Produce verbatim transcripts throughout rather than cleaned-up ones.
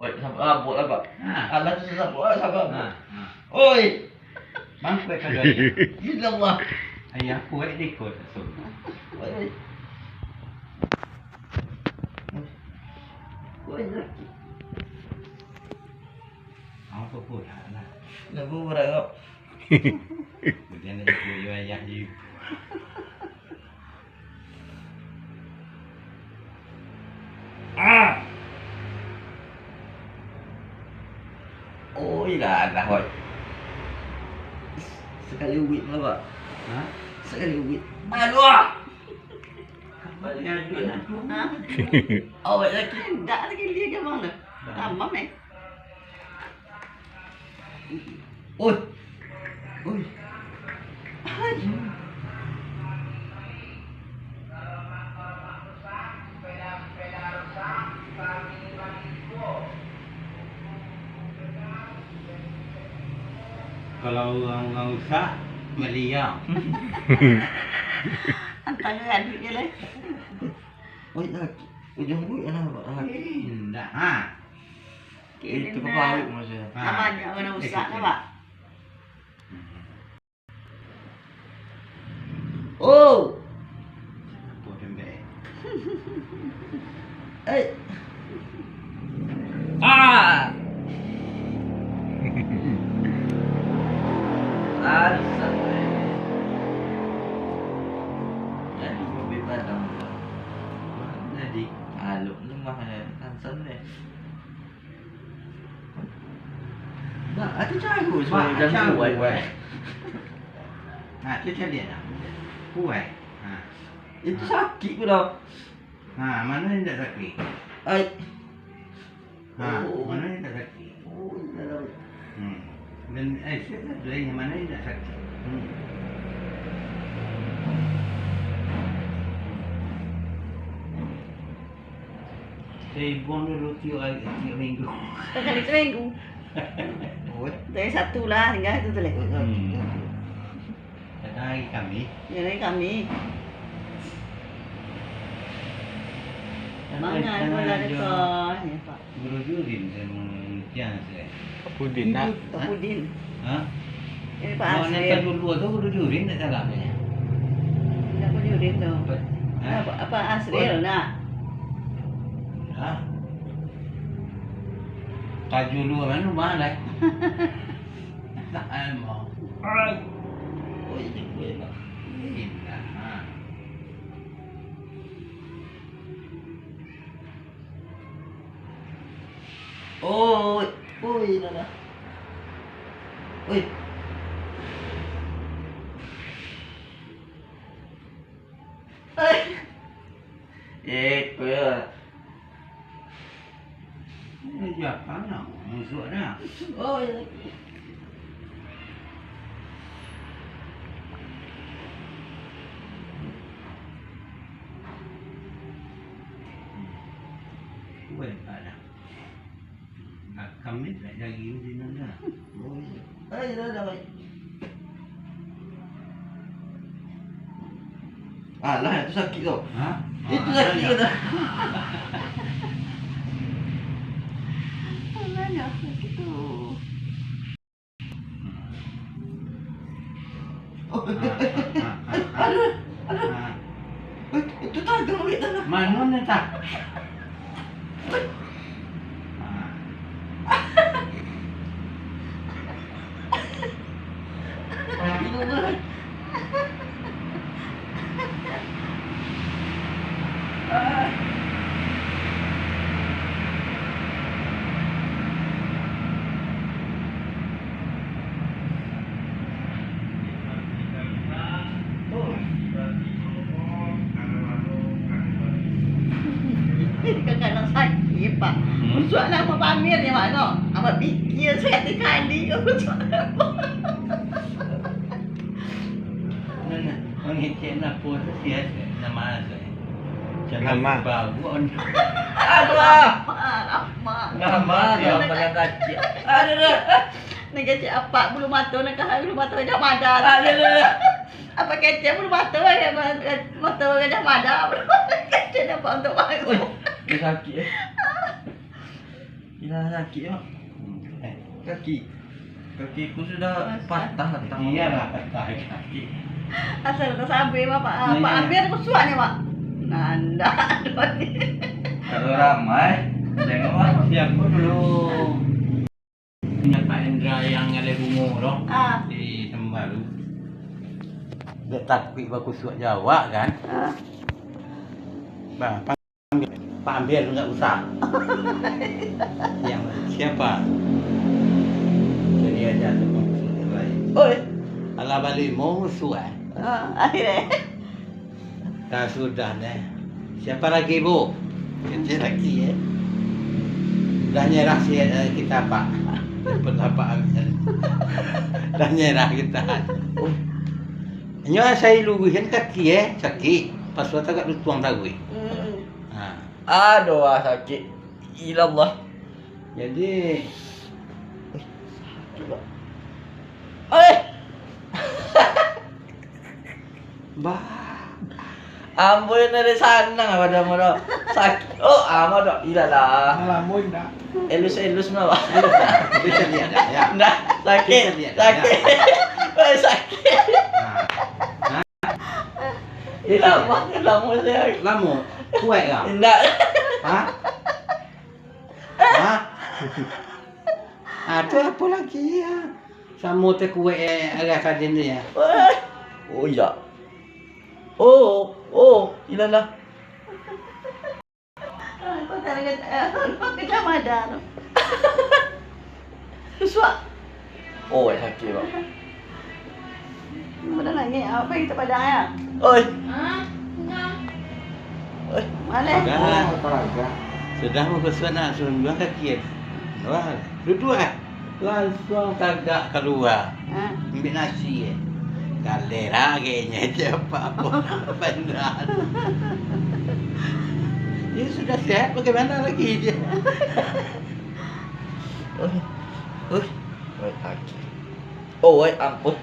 Oi, sabar, ah, buat apa? Ha. Alah tu sabar, ah, sabar. Ha, ha. Oi. Bang, kuat kagak? Bila Allah. Ayah kuat di kot tu. Oi. Oi, laki. Apa pun, ha, nah. Nak buat apa? Kemudian nak ikut yo ayah je. Ah. Oh, ilah, dah, oi. Sakali wik lah, Pak. Ha? Sakali wik. Aduh! Balik. Ha? Awak lagi. Ndak lagi dia ke mana? Tamam, eh. Oi. Oi. Kalau urang-urang rusak, baliak. Antara adik je lah. Oi, ah, ujuang duit lah, Pak. Ah. Indak, ha. Itu ka paruik maksudnyo. Ha. Banyak urang rusak, nampak? Oh. Apo dembek? Eh. Ah. Asa. Jadi, lebih padam. Jadi, alun lemah, eh, Hansan deh. Nah, itu caru. Bah, sebenarnya caru, kuat. Eh. Nah, tu caliak dah. Kuat. Ha. Itu sakik tu dah. Ha, mana yang tak sakik? Ai. Ha, oh. Mana yang tak sakik? Oh, indak tahu. Hmm. Dan, eh, siapa tu, eh, yang mana yang tak sakik? Hmm. Saya buang dulu tiap hari, tiap minggu. Sakali saminggu. Oh, eh. Dari Sabtu lah, tinggal tu tu lah. Hmm. Kadang hari Khamis. Ya, hari Khamis. Kadang mangan pun lah jo dekat. Ya, Pak. Guru Jurin, saya mau kian saya. Pak Pudin, nak. Pak Pudin. Ha? Eh, Pak Asril. Nak dulu tu Guru Jurin, tak salah dia. Nak Guru Jurin tu. Apa? Ha? Apa, apa Asril, nak? Ha? Kaju dulu kan rumah lah. Tak mau. Ai. Oh, ini gue lah. Ini lah. Oi, oi, Nana. Oi. Eh, kau ya. Ini siapa nak masuk dah? Oh, ya. Oi, ada. Akam ni tak jari di nanda. Oh, iya. Ai, dah, dah, baik. Alah, itu sakit tu. Ha? Itu sakit tu. Alah, ya, sakit tu. Oh, eh, eh, eh, eh, aduh, aduh. Eh, itu tagang duit tanah. Mano ni tak? Kakak nan sakik, Pak. Hmm. Musuak lah amak pamer ni, Mak, no. Amak pikir sakali-kali ko musuak. Nah, nah. Mangecek napo tu sia, nama asa. Jangan babuan. Aduh. Nama, nama. Nama dia paling kacik. Aduh, aduh. Nan kecek apak bulu mato, nan kahai bulu mato Gajah Mada. Aduh, aduh, aduh. Apak kecek bulu mato, eh, ma-, mato Gajah Mada. Kecek apak untuak baru. Oi, dia sakik, eh. Dah sakik, Mak. Hmm. Eh. Kaki. Kakiku sudah patah, patah. Iyalah, patah kaki. Asal tasabuik, Mak. Pak, Pak Amir kusuak ni, Mak. Nanda, aduh. Kalau ramai, tengok, Mak, siapa dulu. Punya Pak Hendra yang ada bungo tu, ah, di Sembalu. Dia takuik bakusuak jawak, kan? Ah. Bah, Pak Amir tu nggak usah. Yang siapa? Jadi aja tu. Oi. Alah bali musuh, eh. Ah, akhirnya. Dah sudah, neh. Siapa lagi, Bu? Kecil lagi, eh. Dah nyerah si, eh, kita, Pak. Dapat apa, Amir? Dah nyerah kita. Oh. Nyo saya luruihkan kaki, eh, sakik. Pas waktu agak lutuang taruih. Hmm. Ha. Aduh, ah, sakik. Ilallah. Jadi, eh. Bah. Ambo nan dari sanang apa dah, mano? Sakik. Oh, ama dah. Ilallah. Ngalamun dah. Elus-elus mah, Pak. Bisa lihat dah, ya. Ndak, sakik. Bisa lihat dah, ya. Sakik. Oi, sakik. Nah. Nah. Lamo, lamo saya. Lamo. Kuat kah? Indak. Hah? Hah? Ah, tu apa lagi, ya? Samo teh kuat, eh, arah kadin tu, ya. Oh, iya. Oh, oh, ilallah. Kau tak ada, eh, kau tak ada. Suak. Oh, sakik, Pak. Pada nangis, apa kita pada ya? Oi. Hah? Enggak. Oi. Mana? Sudah. Sudah mau ke sana, suruh jual kaki. Wah, duduk ah. Lansuang tagak kalua. Ha. Ambiak nasi, eh. Galeh lah kayaknya, cepat apa, benar. Dia sudah sehat, bagaimana lagi dia? Oi, oi, oi, sakik. Oh, oi, ampun.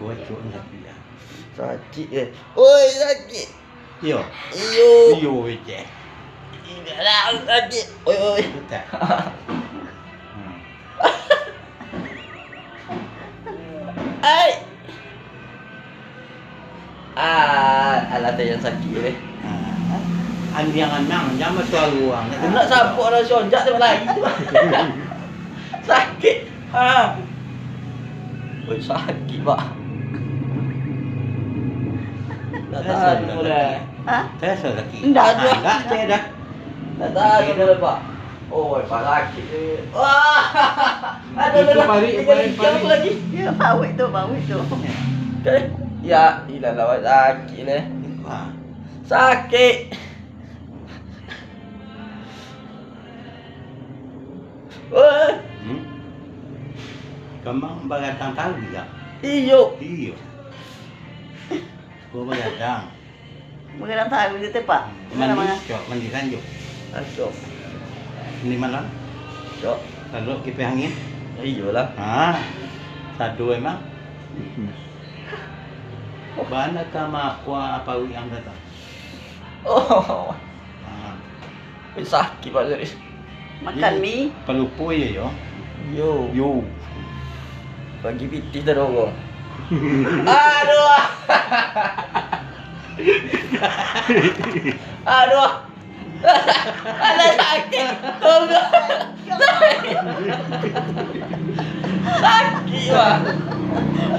Kuat, cukup, sakit, ya. Sakik, eh. Oi, sakik. Iyo. Iyo. Iyo, Ijek. Indak lah, sakik. Oi, oi. Betul. Hmm. Ai. Ah, alah, tu yang sakik, eh. Ah. Andiang anang, jangan suara orang. Nak sabuk orang sonjak tu lagi tu. Sakik. Ha. Oi, sakik, Pak. Tak tahan boleh. Ha? Saya sudah sakit. Ndak. Ah, ndak, saya dah. Tak tahan boleh, Pak. Oh, Pak, sakik. Wah. Aduh, aduh, aduh. Parik, parik, parik lagi. Ya, bawik tu, bawik tu. Ya, ilah lawan sakik leh. Wah. Sakik. Wah. Hmm? Kamang bagadang taruih, ya? Iyo. Iyo. Gua bagadang. Bagadang taruih tu, Pak. Mandi, cok, mandi sanjo. Ah, cok. Mandi malam. Cok. Lalu kipas angin. Iyolah. Ha. Sado emang. Bana ka makua apa yang datang. Oh. Ah. Sakik, Pak, serius. Makan mi. Palupo yo, yo. Yo. Yo. Pagi pitih tadi, Bang. Aduh. Aduh. Alah, sakik. Tunggu. Sakik, Bang.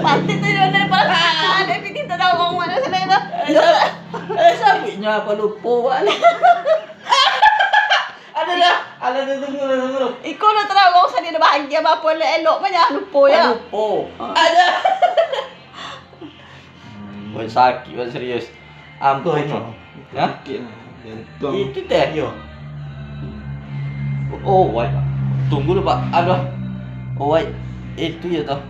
Pasti tu dia dari perasaan. Dia pitih tadi, Bang, mana sana tu? Eh, sa-, eh, sabiknya apa lupo, Bang? Ada dah. Ada tu, tunggu, tunggu, tunggu. Iko lah terang, Bang, sana dia bahagia, apa elok-elok, banyak lupo, ya? Lupo. Ah. Ada. Wah, sakik, wah, serius. Ampun. Hah? Itu teh? Iyo. Oh, wai. Tunggu dulu, Pak. Aduh. Oh, wai. Itu ya toh.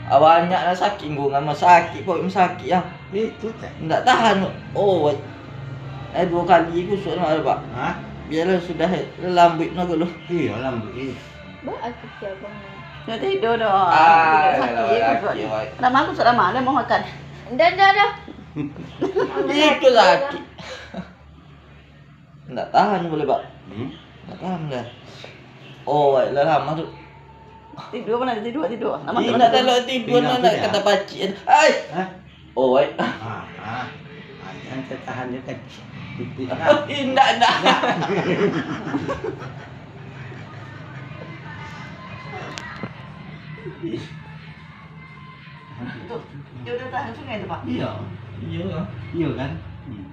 Banyak lah sakik, gua nggak mau sakit, kok mau sakit ya? Itu teh. Nggak tahan. Oh, wai. Eh, dua kali kusuak nak, Pak. Hah? Biarlah sudah, eh, lambuik nak dulu. Iyo, lambuik. Ba, aku siapa, Ma? Nak tidur dah. Ah, sakit, alah, kusuak ni. Lama aku sudah malam mau makan. Dah, dah, dah. Itu sakit. Ndak tahan boleh, Pak. Hmm? Nak tahan dah. Oh, lah lama tu. Tidur mana? Tidur, tidur. Nama Ih, tu? Nak tahan tidur, nak Tinggal nak tidur. Kata pacik. Ai. Hah? Oh, ai. Ah, ah. Ah, jangan tertahan je kan. Titik lah. Indak, indak. Indak. Tu, dia udah tahan sungai tu, Pak? Iya. Iya lah. Iya kan? Hmm.